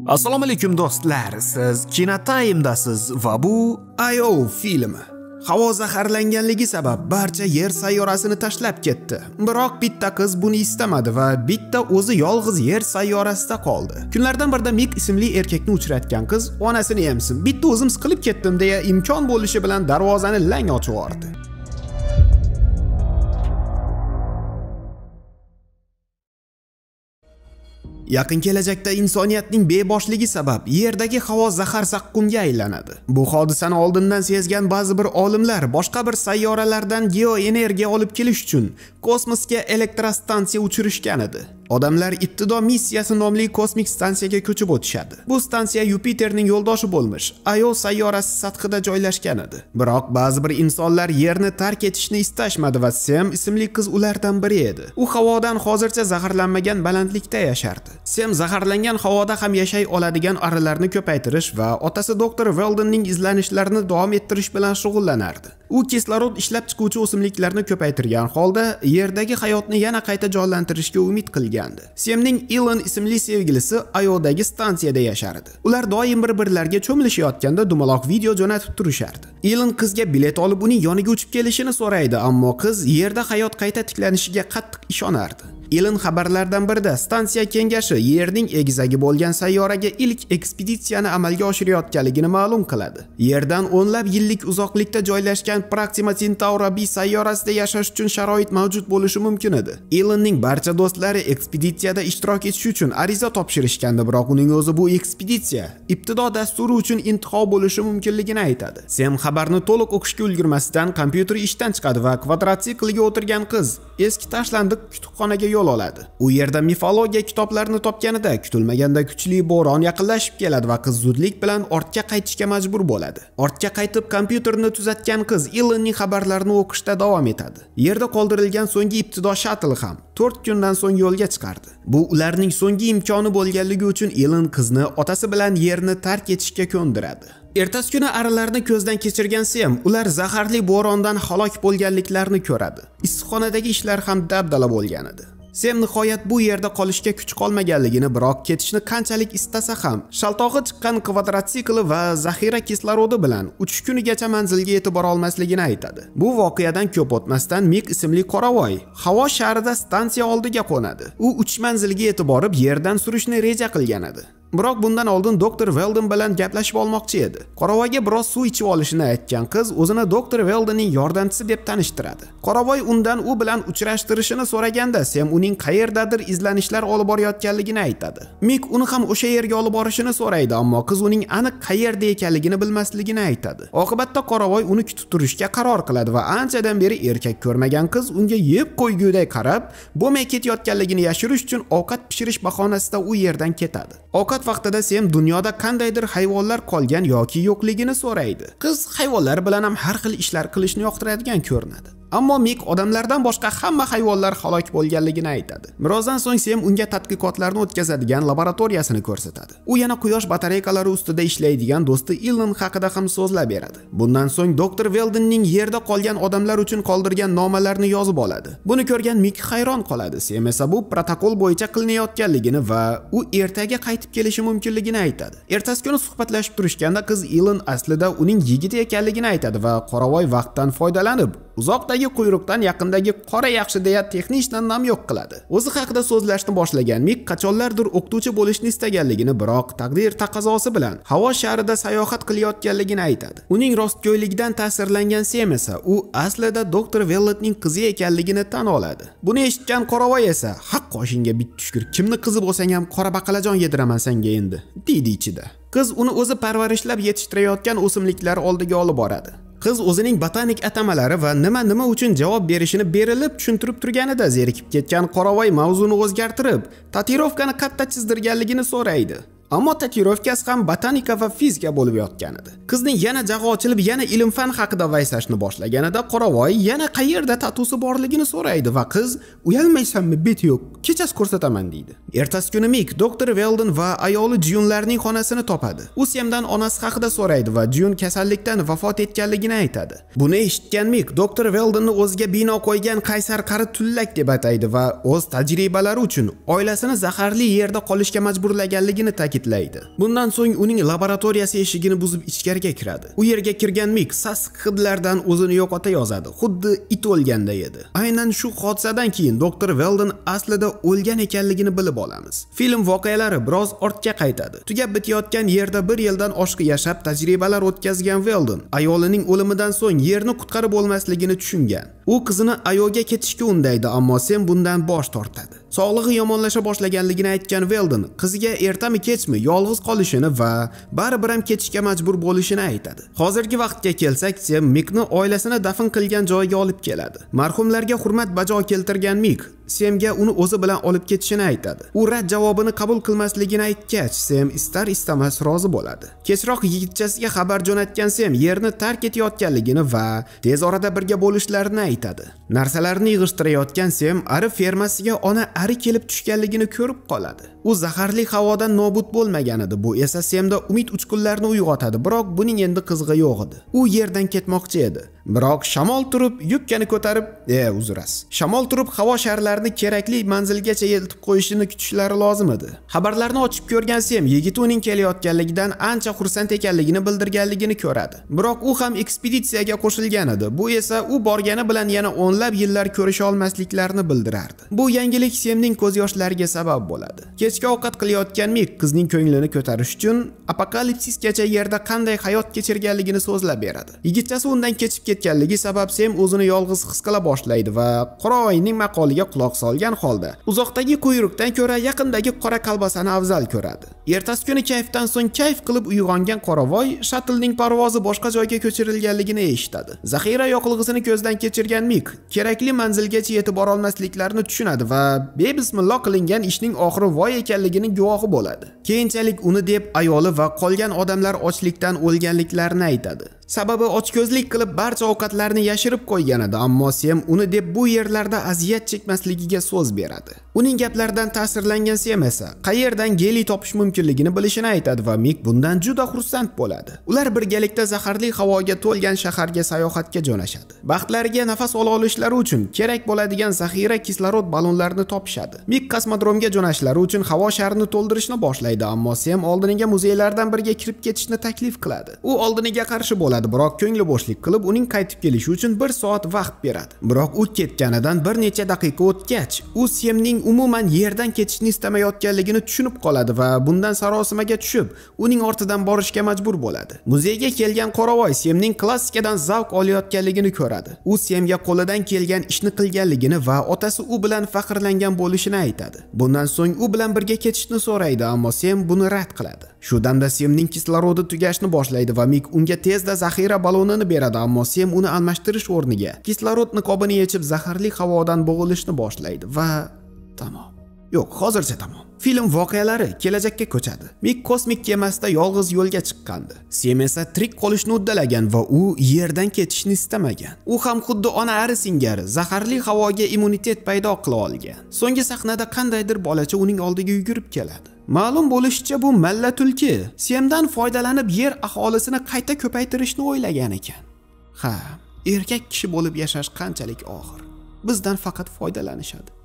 Assalomu alaykum do'stlar, siz Kinotime'dasiz va bu IO filmi. Havo zaharlanganligi sabab barcha yer sayyorasini tashlab ketdi. Biroq bitta qiz buni istamadi va bitta o'zi yolg'iz yer sayyorasida qoldi. Kunlardan birida Mik ismli erkakni uchratgan qiz onasini emsin, bitta o'zim siqilib ketdim deya imkon bo'lishi bilan darvozani lang ochib yubordi. Yaqin kelajakda insoniyatning beboshligi sabab yerdagi havo zahar zaqqumga aylanadi. Bu hodisani oldindan sezgan ba'zi bir olimlar boshqa bir sayyoralardan geoenergiya olib kelish uchun kosmosga elektrostansiya uchirishgan edi. Odamlar Ibtido missiyasi nomli kosmik stansiyaga ko'chib o'tishadi. Bu stansiya Yupiterning yo'ldoshi bo'lmish Io sayyorasi sathida joylashgan edi. Biroq ba'zi bir insonlar yerni tark etishni istashmadi va Sem ismli qiz ulardan biri edi. U havodan hozircha zaharlanmagan balandlikda yashardi. Sem zaharlangan havoda ham yashay oladigan arilarni ko'paytirish va otasi doktor Weldonning izlanishlarini davom ettirish bilan shug'ullanardi. U kislorod ishlab chiquvchi o'simliklarni ko'paytirgan holda yerdagi hayotni yana qayta jonlantirishga umid qilgandi. Semning Elon ismli sevgilisi Iodagi stansiyada yashardi. Ular doim bir-birlariga cho'milishayotganda dumaloq video jo'natib turishardi. Elon qizga bilet olib uning yoniga uchib kelishini so'raydi, ammo qiz yerda hayot qayta tiklanishiga qattiq ishonardi. Elon xabarlardan birida stansiya kengashi Yerning egizagi bo'lgan sayyoraga ilk ekspeditsiyani amalga oshirayotganligini ma'lum qiladi. Yerdan o'nlab yillik uzoqlikda joylashgan Proxima Centauri b sayyorasida yashash uchun sharoit mavjud bo'lishi mumkin edi. Elonning barcha do'stlari ekspeditsiyada ishtirok etish uchun ariza topshirishgandi, biroq uning o'zi bu ekspeditsiya ibtido dasturi uchun intiho bo'lishi mumkinligini aytadi. Sem xabarni to'liq o'qishga ulgurmasdan kompyuter ishdan chiqadi va kvadrotsiklga o'tirgan qiz eski tashlandiq kutubxonaga yo'l oladi. U yerda mifologiya kitoblarini topganida kutilmaganda kuchli bo'ron yaqinlashib keladi va qiz zudlik bilan ortga qaytishga majbur bo'ladi. Ortga qaytib kompyuterni tuzatgan qiz Elonning xabarlarini o'qishda davom etadi. Yerda qoldirilgan so'nggi ibtido shаттл ham 4 kundan so'ng yo'lga chiqardi. Bu ularning so'nggi imkoni bo'lganligi uchun Elon qizni otasi bilan yerni tark etishga ko'ndiradi. Ertasi kuni arilarni ko'zdan kechirgan Sem ular zaharli bo'rondan halok bo'lganliklarini ko'radi. Issiqxonadagi ishlar ham dabdala bo'lgan edi. Sem nihoyat bu yerda qolishga kuch qolmaganligini, biroq ketishni qanchalik istasa ham shaltog'i chiqqan kvadrotsikli va zaxira kislorodi bilan 3 kunigacha manzilga yetib bora olmasligini aytadi. Bu voqeadan ko'p o'tmasdan Mik ismli qoravoy havo sharida stansiya oldiga qo'nadi. U 3 manzilga yetib borib yerdan surishni reja qilgan edi. Biroq bundan oldin doktor Weldon bilan gaplashib olmoqchi edi. Qoravoyga biroz suv ichib olishini aytgan qiz o'zini doktor Weldonning yordamchisi deb tanishtiradi. Qoravoy undan u bilan uchrashtirishini so'raganda Sem uning qayerdadir izlanishlar olib borayotganligini aytadi. Mik uni ham o'sha yerga olib borishini so'raydi, ammo qiz uning aniq qayerda ekanligini bilmasligini aytadi. Oqibatda qoravoy uni kutib turishga qaror qiladi va anchadan beri erkak ko'rmagan qiz unga yeb qo'yguday qarab, bo'lmay ketayotganligini yashirish uchun ovqat pishirish bahonasida u yerdan ketadi. Ovqat vaqtida Sem dunyoda qandaydir hayvonlar qolgan yoki yo'qligini so'raydi. Qiz hayvonlar bilan ham har xil ishlar qilishni yoqtiradigan ko'rinadi. Ammo Mik odamlardan boshqa hamma hayvonlar halok bo'lganligini aytadi. Birozdan so'ng Sem unga tadqiqotlarni o'tkazadigan laboratoriyasini ko'rsatadi. U yana quyosh batareyakalari ustida ishlaydigan do'sti Elon haqida ham so'zlab beradi. Bundan so'ng doktor Weldonning yerda qolgan odamlar uchun qoldirgan nomalarni yozib oladi. Buni ko'rgan Mik hayron qoladi. Sem esa bu protokol bo'yicha qilinayotganligini va u ertaga qaytib kelishi mumkinligini aytadi. Ertasi kuni suhbatlashib turishganda qiz Elon aslida uning yigiti ekanligini aytadi va qoravoy vaqtdan foydalanib uzoqdagi quyruqdan yaqindagi qora yaxshi deya texnikdan nam yo'q qiladi. O'zi haqida so'zlashni boshlagan Mik qachonlardir o'qituvchi bo'lishni istaganligini, biroq taqdir taqozosi bilan havo sharida sayohat qilayotganligini aytadi. Uning rostgo'yligidan ta'sirlangan Sem esa u aslida doktor Welletning qizi ekanligini tan oladi. Buni eshitgan qoravoy esa haq qoshingga bit tushkur, kimni qizi bo'lsang ham qora baqalajon yediraman senga endi, deydi ichida. Qiz uni o'zi parvarishlab yetishtirayotgan o'simliklar oldiga olib boradi. Qiz o'zining botanik atamalari va nima uchun javob berishini berilib tushuntirib turganida zerikib ketgan qoravoy mavzuni o'zgartirib, tatuirovkani qatta chizdirganligini so'raydi. Ammo tatuirovkasi ham botanika va fizika bo'lib yotgan edi. Qizning yana jag'i ochilib, yana ilm-fan haqida vaysashni boshlaganida qoravoy yana qayerda tatusi borligini so'raydi va qiz uyalmaysanmi, beti yo'q, kechasi ko'rsataman deydi. Ertasi kuni Mik doktor Weldon va ayoli Jyunlarning xonasini topadi. U Semdan onasi haqida so'raydi va Jyun kasallikdan vafot etganligini aytadi. Buni eshitgan Mik doktor Weldonni o'ziga bino qo'ygan qaysar qari tullak deb ataydi va o'z tajribalari uchun oilasini zaharli yerda qolishga majburlaganligini ta'kidlaydi. ta'kidlaydi. Bundan so'ng uning laboratoriyasi eshigini buzib ichkariga kiradi. U yerga kirgan Mik sasiq hidlardan o'zini yo'qota yozadi, xuddi it o'lganday edi. Aynan shu hodisadan keyin doktor Weldon aslida o'lgan ekanligini bilib olamiz. Film voqealari biroz ortga qaytadi. Tugab bitayotgan yerda bir yildan oshiq yashab tajribalar o'tkazgan Weldon ayolining o'limidan so'ng yerni qutqarib bo'lmasligini tushungan. U qizini Ayoga ketishga undaydi, ammo Sem bundan bosh tortadi. Sog'lig'i yomonlasha boshlaganligini aytgan Weldon qiziga ertami kechmi yolg'iz qolishini va baribir ham ketishga majbur bo'lishini aytadi. Hozirgi vaqtga kelsak, Sem Mikni oilasini dafn qilgan joyga olib keladi. Marhumlarga hurmat bajo keltirgan Mik Semga uni o'zi bilan olib ketishini aytadi. U rad javobini qabul qilmasligini aytgach, Sem istar istamas rozi bo'ladi. Kechroq yigitchasiga xabar jo'natgan Sem yerni tark etayotganligini va tez orada birga bo'lishlarini aytadi. Narsalarni yig'ishtirayotgan Sem ari fermasiga ona ari kelib tushganligini ko'rib qoladi. U zaharli havodan nobud bo'lmagan edi. Bu esa Semda umid uchqunlarini uyg'otadi, biroq buning endi qizig'i yo'q edi. U yerdan ketmoqchi edi. Biroq shamol turib yubkani ko'tarib, Shamol turib havo sharlarini kerakli manzilgacha eltib qo'yishini kutishlari lozim edi. Xabarlarni ochib ko'rgan Sem yigiti uning kelayotganligidan ancha xursand ekanligini bildirganligini ko'radi. Biroq u ham ekspeditsiyaga qo'shilgan edi. Bu esa u borgani bilan yana o'nlab yillar ko'risha olmasliklarini bildirardi. Bu yangilik Semning ko'z yoshlariga sabab bo'ladi. Kechki ovqat qilayotgan Mik qizning ko'nglini ko'tarish uchun apokalipsisgacha yerda qanday hayot kechirganligini so'zlab beradi. Yigitchasi undan kechib ketganligi sabab Sem o'zini yolg'iz his qila boshlaydi va Qoravoyning maqoliga quloq solgan holda uzoqdagi quyruqdan ko'ra yaqindagi qora kolbasani afzal ko'radi. Ertasi kuni kayfdan so'ng kayf qilib uyg'ongan Qoravoy shattlning parvozi boshqa joyga ko'chirilganligini eshitadi. Zaxira yoqilg'isini ko'zdan kechirgan Mik kerakli manzilgacha yetib bora olmasliklarini tushunadi va bebismillo qilingan ishning oxiri voy ekanligining guvohi bo'ladi. Keyinchalik uni deb ayoli va qolgan odamlar ochlikdan o'lganliklarini aytadi. Sababi ochko'zlik qilib barcha ovqatlarni yashirib qo'ygan edi, ammo Sem uni deb bu yerlarda aziyat chekmasligiga so'z beradi. Uning gaplaridan ta'sirlangan Sem esa qayerdan geliy topish mumkinligini bilishini aytadi va Mik bundan juda xursand bo'ladi. Ular birgalikda zaharli havoga to'lgan shaharga sayohatga jo'nashadi. Baxtlariga nafas ola olishlari uchun kerak bo'ladigan zaxira kislorod ballonlarini topishadi. Mik kosmodromga jo'nashlari uchun havo sharini to'ldirishni boshlaydi, ammo Sem oldiniga muzeylardan biriga kirib ketishni taklif qiladi. U oldiniga qarshi bo'ladi, biroq ko'ngli bo'shlik qilib uning qaytib kelishi uchun 1 soat vaqt beradi. Biroq u ketganidan bir necha daqiqa o'tgach, u Semning umuman yerdan ketishni istamayotganligini tushunib qoladi va bundan sarosimaga tushib, uning ortidan borishga majbur bo'ladi. Muzeyga kelgan Qoravoy Semning klassikadan zavq olayotganligini ko'radi. U Semga qo'lidan kelgan ishni qilganligini va otasi u bilan faxrlangan bo'lishini aytadi. Bundan so'ng u bilan birga ketishni so'raydi, ammo Sem buni rad qiladi. Shu damda Semning kislorodi tugashni boshlaydi va Mik unga tezda zaxira ballonini beradi, ammo Sem uni almashtirish o'rniga kislorod niqobini yechib zaharli havodan bo'g'ilishni boshlaydi va tamom. Yo'q, hozircha tamom. Film voqealari kelajakka ko'chadi. Mik kosmik kemasida yolg'iz yo'lga chiqqandi. Sem esa tirik qolishni uddalagan va u yerdan ketishni istamagan. U ham xuddi ona ari singari zaharli havoga immunitet paydo qila olgan. So'nggi sahnada qandaydir bolacha uning oldiga yugurib keladi. Ma'lum bo'lishicha bu malla tulki Semdan foydalanib yer aholisini qayta ko'paytirishni o'ylagan ekan. Ha, erkak kishi bo'lib yashash qanchalik og'ir. Bizdan faqat foydalanishadi.